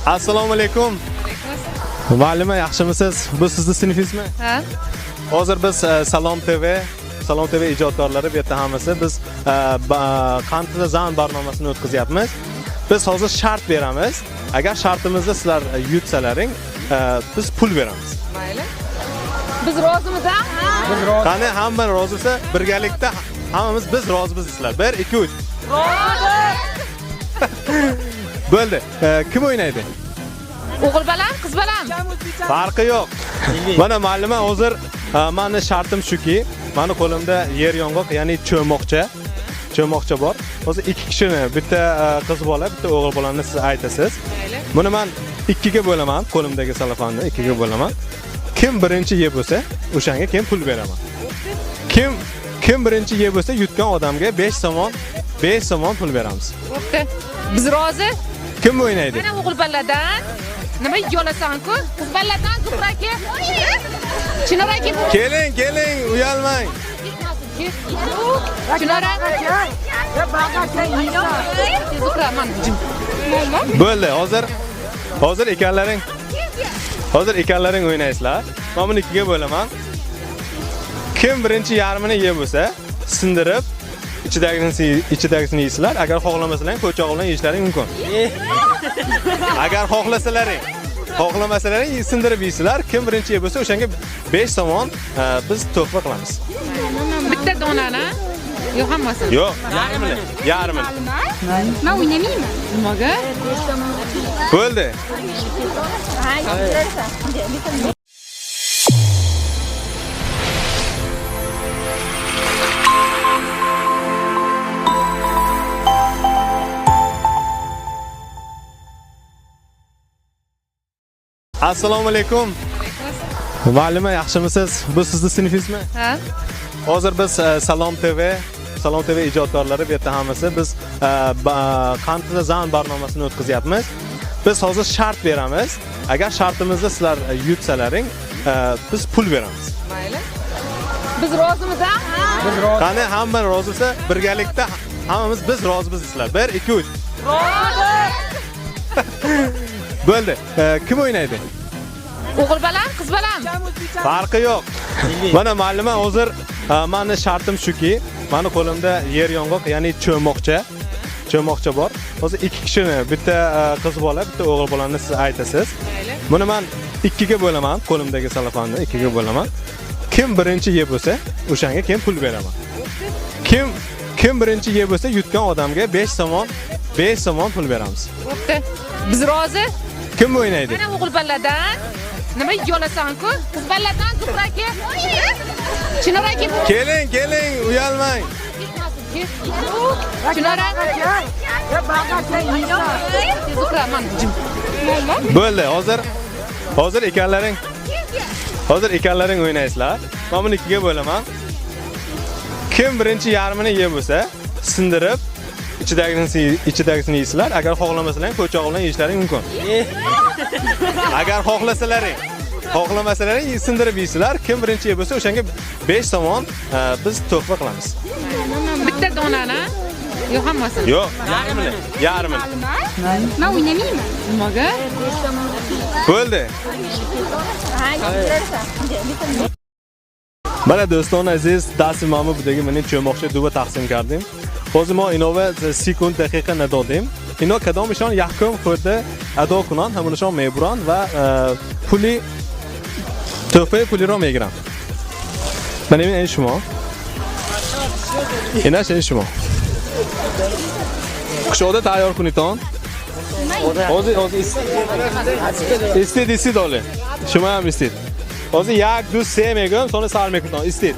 Assalomu alaykum. Muallima, yaxshimisiz? Bu sizni sinfingizmi? Ha? Hozir biz Salom TV, Salom TV ijodkorlari bu yerda hammasi biz Qandli zan barnomasini o'tkazyapmiz. Biz hozir shart beramiz. Agar shartimizni sizlar yutsalaring, biz pul beramiz. Mayli. Biz rozimiz a? Qani hamma rozi bo'lsa, birgalikda hammamiz biz rozimiz deysizlar. 1 2 3. Rozi. Bo'ldi. Kim o'ynaydi? O'g'il bolam, qiz bolam. Farqi yo'q. Mana muallima hozir mani shartim shuki, mani qo'limda yer yong'oq, ya'ni cho'moqcha, cho'moqcha bor. Hozir ikki kishini, bitta qiz bola, bitta o'g'il bolani siz aytasiz. Mayli. Buni men ikkiga bo'laman, qo'limdagi salafanni ikkiga bo'laman. Kim birinchi yeb bo'lsa, o'shanga keyin pul beraman. Kim birinchi yeb bo'lsa, yutgan odamga 5 somon, 5 somon pul beramiz. Bo'pti. Biz rozi. Kim o'ynaydi? Mana o'g'il boladan nima yolasan-ku? Qiz boladan Zuhra aka. Chinor aka. Keling, keling, uyalmang. Chinora. Zuhra, mana jim. Bo'ldi, hozir ekanlaring o'ynaysizlar. Men buni ikkiga bo'laman. Kim birinchi yarmini yeb bo'lsa, sindirib ichidagisini yeysizlar. Agar xohlamasalaring, po'choq bilan yeyishlaring mumkin. Agar xohlasalaring, xohlamasalaring sindirib yeysizlar. Kim birinchi yeb bo'lsa, o'shanga 5 somon biz tuhfa qilamiz. Bitta donani. Yo'q, hammasini. Yo'q, yarmini, yarmini. Men o'ynamayman. Nimaga? Bo'ldi. Assalomu alaykum. Muallima, yaxshimisiz? Bu sizni sinfingizmi? Ha? Hozir biz Salom TV, Salom TV ijodkorlari bu yerda hammasi biz Qandli zan barnomasini o'tkazyapmiz. Biz hozir shart beramiz. Agar shartimizni sizlar yutsalaring, biz pul beramiz. Mayli. Biz rozimiz a? Qani hamma rozi bo'lsa, birgalikda hammamiz biz rozimiz deysizlar. 1 2 3. Rozi. Bo'ldi. Kim o'ynaydi? O'g'il bolam, qiz bolam. Farqi yo'q. Mana muallima hozir mani shartim shuki, mani qo'limda yer yong'oq, ya'ni cho'moqcha, cho'moqcha bor. Hozir ikki kishini, bitta qiz bola, bitta o'g'il bolani siz aytasiz. Mayli. Buni men ikkiga bo'laman, qo'limdagi salafanni ikkiga bo'laman. Kim birinchi yeb bo'lsa, o'shanga keyin pul beraman. Kim birinchi yeb bo'lsa, yutgan odamga 5 somon, 5 somon pul beramiz. Bo'pti. Biz rozi. Kim o'ynaydi? Mana o'g'il boladan nima yolasan-ku? Qiz boladan Zuhra aka. Chinor aka. Keling, keling, uyalmang. Chinora. Zuhra, mana jim. Bo'ldi, hozir ekanlaring o'ynaysizlar. Men buni ikkiga bo'laman. Kim birinchi yarmini yeb bo'lsa, sindirib ichidagisini yeysizlar. Agar xohlamasalaring, po'choq bilan yeyishlaring mumkin. Agar xohlasalaring, xohlamasalaring sindirib yeysizlar. Kim birinchi yeb bo'lsa, o'shanga 5 somon biz tuhfa qilamiz. Bitta donani. Yo'q, hammasini. Yo'q, yarmini, yarmini. Men o'ynamayman. Nimaga? Bo'ldi. Mana do'stон aziz, дасти мамо будаги мани чӯмоқча дуба тақсим кардем. Ҳозир мо инова секунд дақиқа надодем. Ино кадомишон якум хӯрда адо кунанд, ҳамонашон мебуранд ва пули тӯҳфаи пулиро мегиранд. Мана ин шумо. Инаш ин шумо. Кушода тайёр кунитон. Ҳозир ҳозир истид, истид оле. Шумо ҳам истид. Ҳозир 1 2 3 мегӯям, сони сар мекунам. Истид.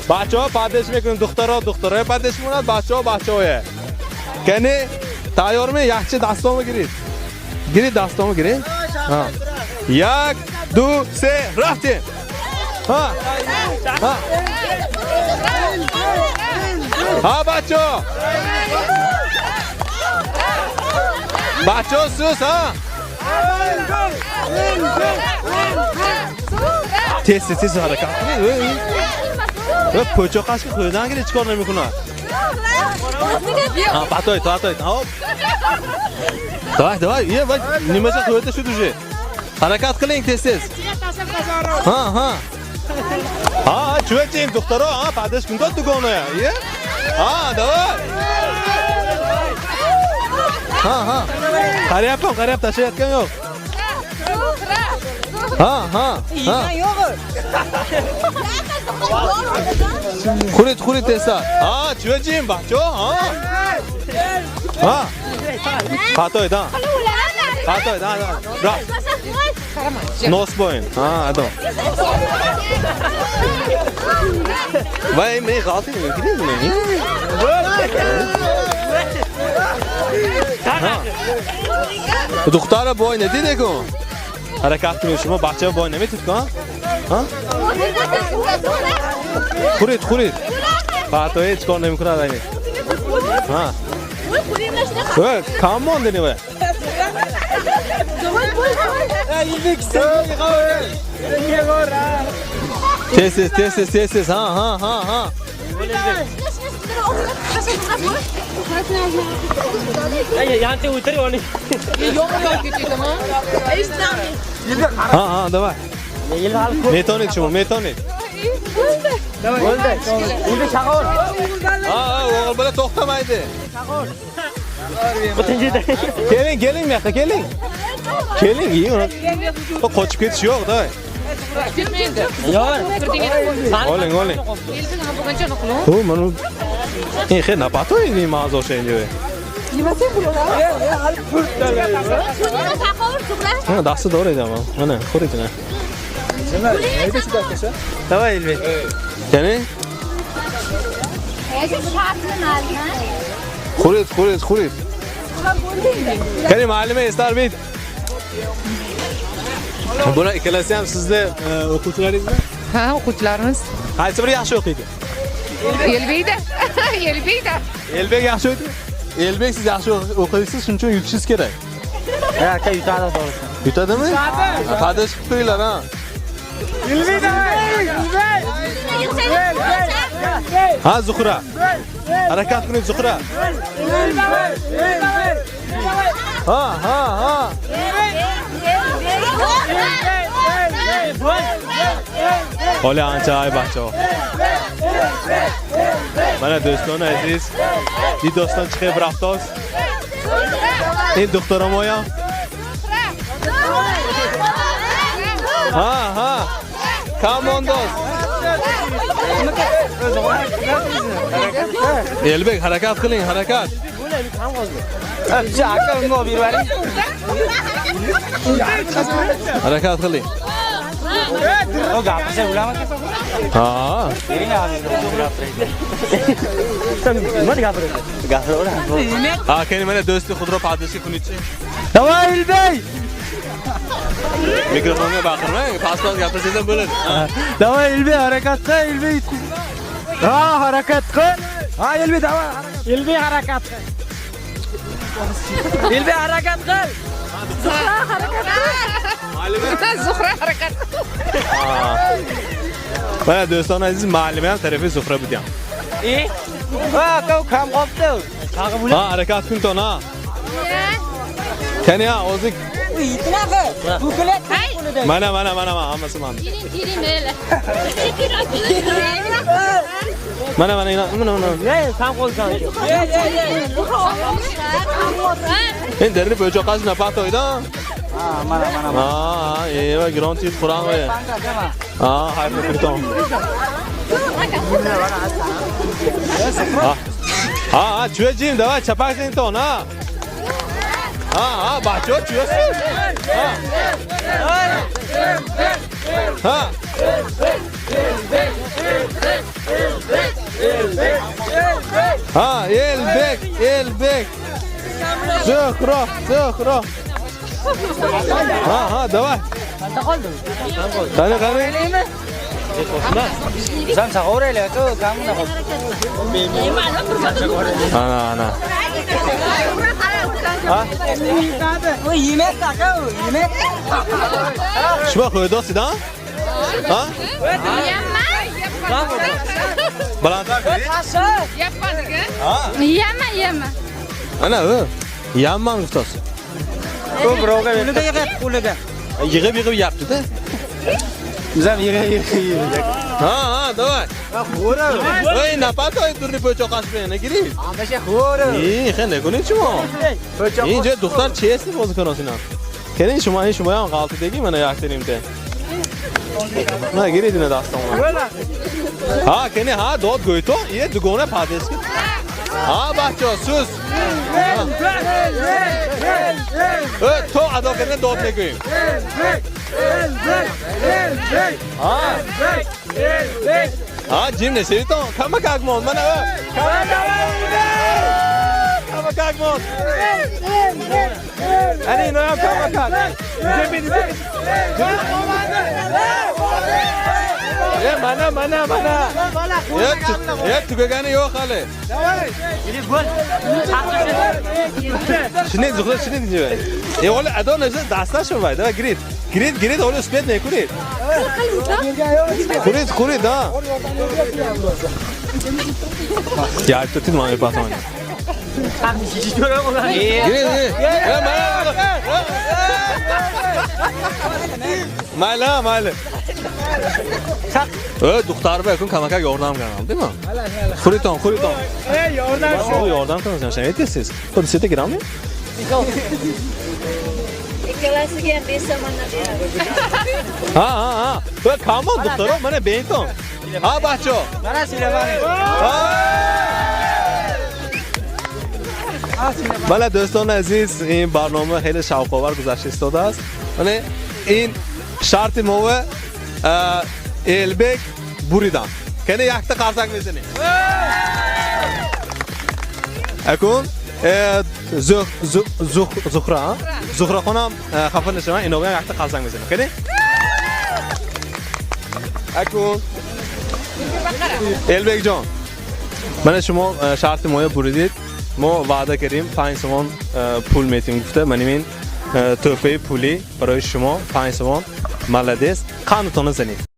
Бачаҳо падеш мекунанд, духтаро духтароя падеш мекунанд, бачаҳо бачаҳоя. Кани тайёрми? Якча дастонро гирид. Гирид дастонро гирид. Ҳа. 1 2 3 рафтем. Ҳа. Ҳа. Ҳа бачаҳо. Бачаҳо сус, ҳа. Tez tez tez harakat qiling. Voy, po'choq qashqa qo'lidan kelib hech kor namekунад. Ha, patoy, patoy. Hop. Давай, давай, ye, voy, nimacha qo'yda shu уже. Harakat qiling tez-tez. Ha, ha. Ha, чувачим, духтаро, ha, поддержка кун дугона. Ye? Ha, давай. Ha, ha. Qarayapman, qarayap tashlayotgan yo'q. Zuhra. Ha, ha. Ha. Xurid, xurid tezda. Ha, чувачим, бачо, ha. Ha. Qatoy, da. Qatoy, da, da. Ra. Nos bo'yin. Ha, ado. Voy, men g'alati mumkin. Духтара бой надидеку. Ҳаракат кунед шумо, бача бой наметид ку, ҳа? Хӯред, хӯред. Патои ҳеҷ кор намекунад айни. Ҳа. Voy, kam монди nima? Tez tez tez tez tez tez. Ha ha ha ha. Ha ha, давай. Метонед шумо, метонед. Ha ha, o'g'il bola to'xtamaydi. Keling, keling bu yoqqa, keling. Keling, uni. Qochib ketish yo'q, давай. Oling, oling. U mana ин хел напатои ин мағзоша инҷо. Дасти доред ама. Mana, xӯред ина. Давай, Elbek. Ya'ni? Xӯред, xӯред, xӯред. Qani muallima eslar bit. Bular ikkalasi ham sizni o'quvchilaringizmi? Ha, o'quvchilarimiz. Qaysi biri yaxshi o'qiydi? Elbekda. Elbekda. Elbek yaxshi o'qiydi. Elbek siz yaxshi o'qiysiz, shuning uchun yutishingiz kerak. Ha, aka yutadi to'g'risi. Yutadimi? Qadash qilib qo'yinglar, ha. Ha, Zuhra. Harakat qiling, Zuhra. Ha, ha, ha. Holi ancha ay bacho. Mana do'stona aziz, ин достон chiqib рафтост. Ин духтаромоям. Ha, ha. Come on do'st. Elbek harakat qiling, harakat. Aka unga olib berib. Harakat qiling. O gapirsa ularmi? Ha. Nima gapiradi? Gapiraveradi. Ha, keyin mana do'sti xudro поддержка kunitchi. Давай, Elbek. Mikrofonga baqirmang, past-past gapirsangiz ham bo'ladi. Давай, Elbek, harakat qil, Elbek. Ha, harakat qil. Ha, Elbek, давай. Elbek harakat qil. Elbek harakat qil. Zuhra harakat. Mana do'stona aziz, muallima ham tarafi Zuhra bo'lgan. Ha, aka kam qolibdi. Ha, harakat kunton ha. Qani ha, o'zi mana mana mana mana hammasi mana. Mana mana mana mana. Ne kam qolsan? Endi darini o'choqqasi napatoyda. Ha, mana mana. Ha, eva grontit quran va. Ha, hayfni kunton. Ha, ha, чуяjim, давай chapak ton, ha. Ha, ha, bacho chuyasiz. Ha. Ha. Ha, Elbek, Elbek. Zuhra, Zuhra. Ha, ha, давай. Qani, qani. Bizam chaqaveraylik aka, kamida qoldi. Ana, ana. Ha? U yemayapti aka, u yemayapti. Shuma qo'ydosiz, ha? Ha? Balandroq qiling. Yapmadik, Ha? Yama, yama. Ana u. Yamman guftasi. Ko'p birovga. Qo'liga yig'yapti, qo'liga. Yig'ib yig'ib yapti-da. Biz ham yig'ib yig'ib. Ha, ha, давай. Xo'ra. Ey, нападай, дурни пӯчоқаш бена, гирифт. Ҳамаша хӯра. Эй, хе накунед шумо. Инҷо духтар честный бозӣ кунад ина. Келин шумо, ин шумоям ғалтидагӣ мана якта-нимта. На, гиред ина дастамона. Ҳа, кени ҳа, дод гӯйто, е дугона поддержка. Ҳа, бачаҳо, сус. Э, то адо кардан дод мегӯем. Ҳа. Ҳа, ҷим несевитон, камакак монд, мана, камакак монд. Камакак монд. Ани иноям камакак. Ҷимин. Е, мана, мана, мана. Е, tugagani yo'q hali. Шинед, Зухра, шинед инҷо. Е, ҳоли адо нашуда дасташ вай. Давай, гирид. Гирид, гирид, ҳоли успеть мекунед. Хӯрид, хӯрид, а. Як то тид ман мепатонем. Гирид, гирид. Е, мана. Mayli, mayli. Ö, духтар ба якун камакак ёрдам кардам, димо? Хӯритон, хӯритон. Ey, yordam. О, ёрдам кардам, шунаведsiz. Худ сета girammi? Ikkalasiga ham 5 somondan beramiz. Ha, ha, ha. Ö, come on, духтаро, мана бентон. Ha, бачо. Mana sizlar. Мана дӯстони азиз, ин барнома хеле шавқовар гузашта истодааст. Мана ин шарти мова Элбек буридан. Кани якта қарсак мезанем. Акун Зухра, Зухрахонам хафа нашаванд, иноям якта қарсак мезанем. Кани? Акун Элбекҷон, мана шумо шарти моя буридед. Мо ваъда кардем 5 сомон пул метим гуфта. Маним ин тӯҳфаи пулӣ барои шумо 5 сомон. Молодец. Қандатонро занед.